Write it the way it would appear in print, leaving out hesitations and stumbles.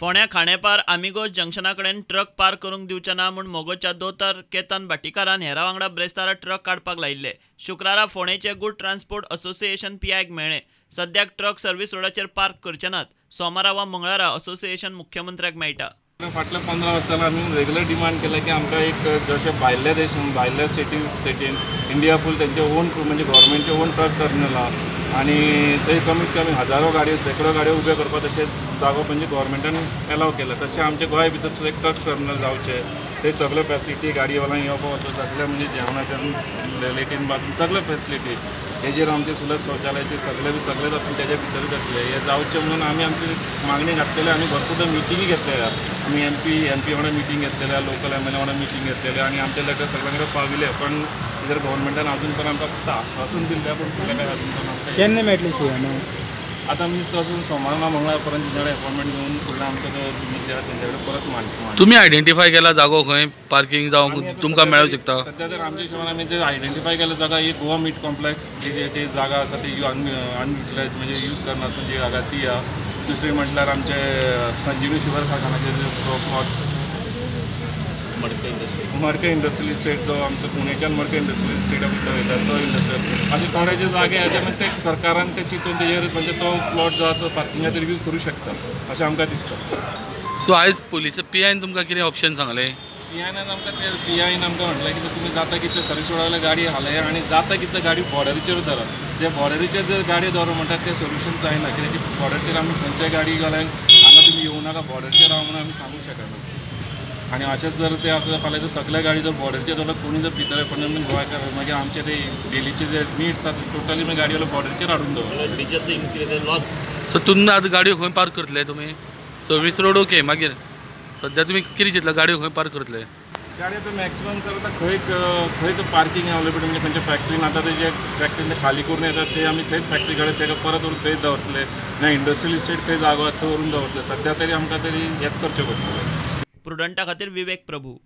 फोंड्या खांडेपार आमिगोज जंक्शना कडेन truck park करूंक दिवचे ना म्हूण मगोच्या दोतोर केतन भाटीकारान हेरां वांगडा ब्रेस्तारा ट्रक काडपाक लायिल्ले. शुक्रारा फोंडेचे गुड ट्रान्सपोर्ट असोसिएशन पीआयक मेळ्ळें. सद्याक ट्रक सर्व्हिस रोडाचेर पार्क करचे नात. सोमारा वा मंगळारा असोसिएशन मुख्यमंत्र्याक मेळटा. फाटल्या 15 वर्सां आमी रेगुलर डिमांड केला की आमकां एक जशें भायल्या देशान भायल्या स्टेटीन इंडिया फूल तेंचे ओन म्हणजे गव्हर्मेंटचे ओन ट्रक टर्मिनल आहा आनी थंय कमीत कमी हजारो गाडयो शेंकडो गाडयो उब्यो करपाक तशेंच जागो म्हणजे गव्हर्मेंटान एलाव केला. तशें आमच्या गोंय भितर सुद्दां एक ट्रक टर्मिनल जावचें, थंय सगळ्यो फॅसिलिटी गाडयेवाल्यांक येवपाक वचपाक सगळें म्हणजे जेवणाच्या लॅट्रीन बाथरूम सगळ्यो फॅसिलिटी हेजेर आमचे सुलभ शौचालयाचे सगळे बी सगळे जातून तेज्या भितर जातले हे जावचें म्हणून आमी आमची मागणी घातलेली. आमी भरपूर मिटिंगी घेतलेल्या, आमी एम पी वांगडा मिटींग घेतलेल्या, लोकल एम एल ए वांगडा मिटींग घेतलेल्या आनी आमचे लेटर सगळ्यां कडेन पाविले. पण तेजेर गव्हर्मेंटान अजून पण आमकां फक्त आश्वासन दिल्लें, पूण फुडलें काय अजून पण आमकां केन्ना मेळटलें सी एम? आतां आमी अजून सोमार ना मंगळार पर्यंत तेंच्या कडेन अपॉयंटमेंट घेवन फुडलें आमचो तो मुद्दे आसा तेंच्या कडेन परत मांड. तुमी आयडेंटिफाय केला जागो खंय पार्किंग जावं तुमकां मेळूंक शकता? सद्या तर आमच्या हिशोबान आमी जे आयडेंटिफाय केल्ले जागा एक गोवा मीट कॉम्प्लेक्स जी जी ती जागा आसा ती अनयुटिलायज म्हणजे यूज करनासतना जी जागा ती आहा. दुसरी म्हटल्यार आमचे संजीवनी शुगर कारखान्याचे जो प्लॉट मडके इंडस्ट्रियल इस्टेट जो आमचो पुणेच्यान मडके इंडस्ट्रियल इस्टेटा भितर वयता तो इंडस्ट्रियल अशे थोडे जे जागे आसा ते सरकारान ते चिंतून तेजेर म्हणजे तो प्लॉट जो आसा तो पार्किंगा खातीर यूज करूं शकता अशें आमकां दिसता. सो आयज पुलीस पी आयन तुमकां कितें ऑप्शन सांगलें? पी आयन आमकां ते पी आयन आमकां म्हटलें की तुमी जाता कितले सर्वीस रोडा वयल्यान गाडी हालया आनी जाता कितले गाडी बॉर्डरीचेर धरात. जे बॉर्डरीचेर जर गाडी दवरप म्हणटात तें सोल्युशन जायना, कित्याक की बॉर्डरीचेर आमी खंयच्याय गाडी घाल्यार हांगा तुमी येवं नाका बॉर्डरीचेर राव म्हणून आमी सांगूंक शकना. आनी अशेंच जर ते आसा फाल्यां जर सगळे गाडी जर बॉर्डरीचेर दवरल्यार कोणी जर भितर पडले गोंयकार मागीर आमचे ते डेलीचे जे निड्स आसा टोटली मागीर गाडयेवाले बॉर्डरीचेर हाडून दवरता. सो तुमी आतां गाडयो खंय पार्क करतले तुमी? सर्वीस रोड ओके, मागीर सद्या तुमी कितें चिंतला गाडयो खंय पार्क करतले? गाडी आतां मॅक्सिमम सर आतां खंय खंय तो पार्किंग अवेलेबल म्हणजे खंयच्या फॅक्टरीन आतां ते जे फॅक्टरीन खाली करून येतात ते आमी थंयच फॅक्टरी कडेन ताका परत व्हरून थंयच दवरतले ना इंडस्ट्रियल इस्टेट खंय जागो आसा थंय व्हरून दवरतले. सद्या तरी आमकां तरी हेंच करचें पडटलें. प्रुडंटा खातीर विवेक प्रभू.